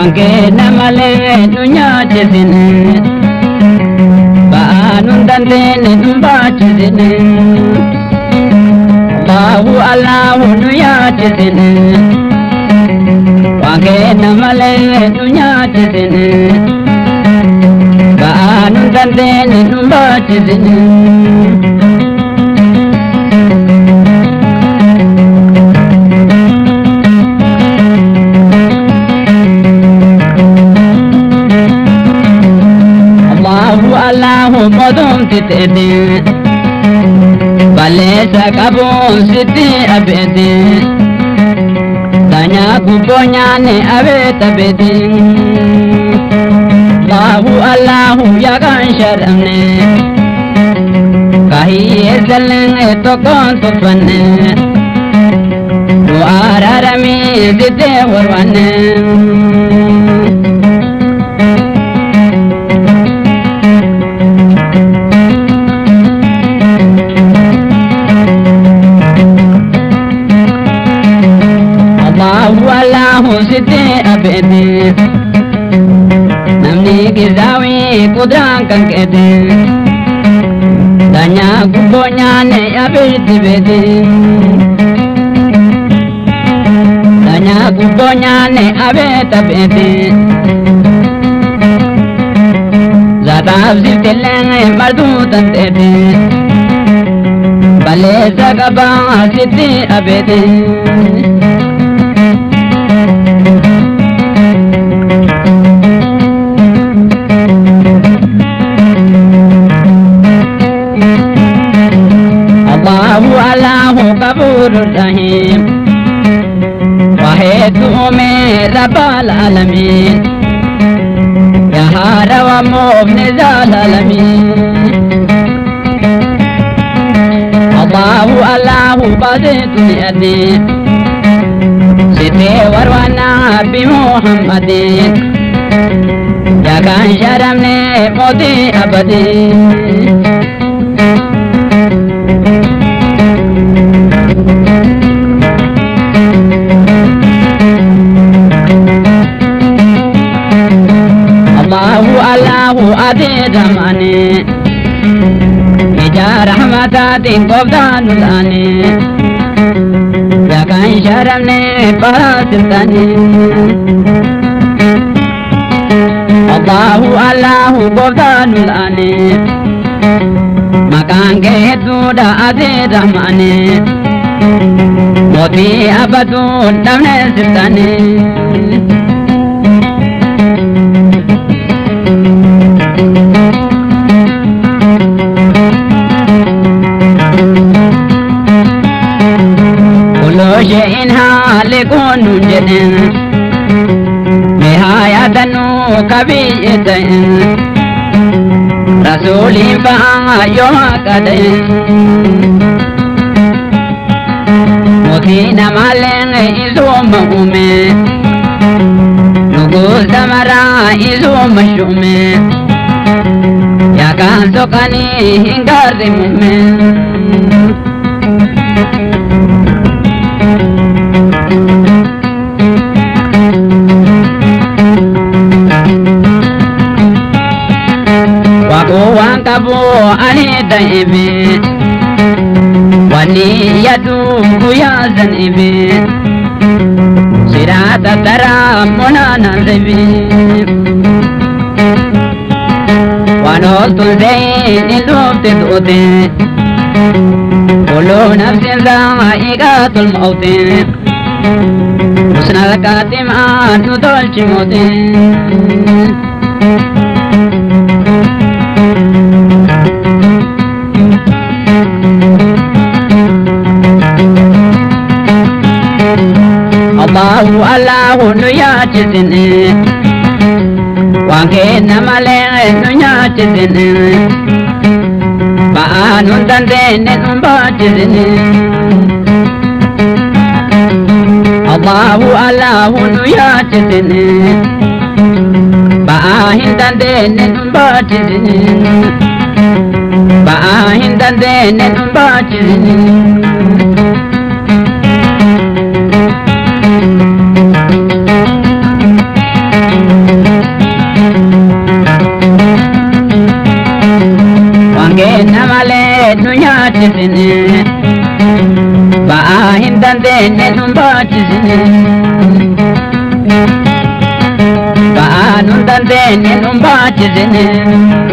Waan kenna malee nu nyaachisine ba'aa nun dandeenye nun baachisine Allahu Allahu nu yaachisine waan kenna malee nu nyaachisine ba'aa nun dandeenye nun baachisine. Allahu Allahu mootumti teeti balleessa qabuun sitti abeeti danyaa gubboo nyaanne abeet abeeti Allahu Allahu yaa kan sharamne kahiyyeessallee tokkoon tuffanne nu araaramii sitti warwanne. Allahu Allahu sitti abeeti namni gizaawii kuduraan kan keeti danyaa gubboo nyaanne abeeti beeti danyaa gubboo nyaanne abeet abeeti zaataaf siftillee martuu tanteeti balleessa qabaa sitti abeeti. Allahu Allahu Ghafuurur Rahiim Waheedu uume Rabbal Aalamiin Yaa haarawa moofne zaalaalamiin Allahu Allahu baasitu ni'ati Sitee warwaanaa bi Muhammadin Yaa kan sharamne mootii abadii. Allahu Allahu ati ramani ija rahmataatiin gooftaan nulaani yaa kan sharamne baasirtani Allahu Allahu gooftaan nulaani maqaan kee hedduudha ati rahmani mootii abaduun dhabne sirtani. Kullu shay'in haalikun nun jedhin mihaa yaadannuu qabiyyee ta'in rasuuliin fa'aa yoo haqa ta'in mootii namaallee isuma uume nuguusa maraa isuma shuume yaa kan soqanii hin garri muume. Waaqoo waan qabu ani da'ibe wanni yaadu guyyaa san ibe siraata taraa monaanaan sebi waan ooltuun se'in hin dhufte duute kullu nafsin zaa'iqatul mawti husnal kaatimaa nu tolchi mootii. Allahu Allahu nu yaachisine waan kenna malee nu nyaachisine ba'aa nun dandeenye nun baachisine Allahu Allahu nu yaachisine ba'aa hin dandeenye nun baachisine ba'aa hin dandeenye nun baachisine. Dandeenye nun baachisine.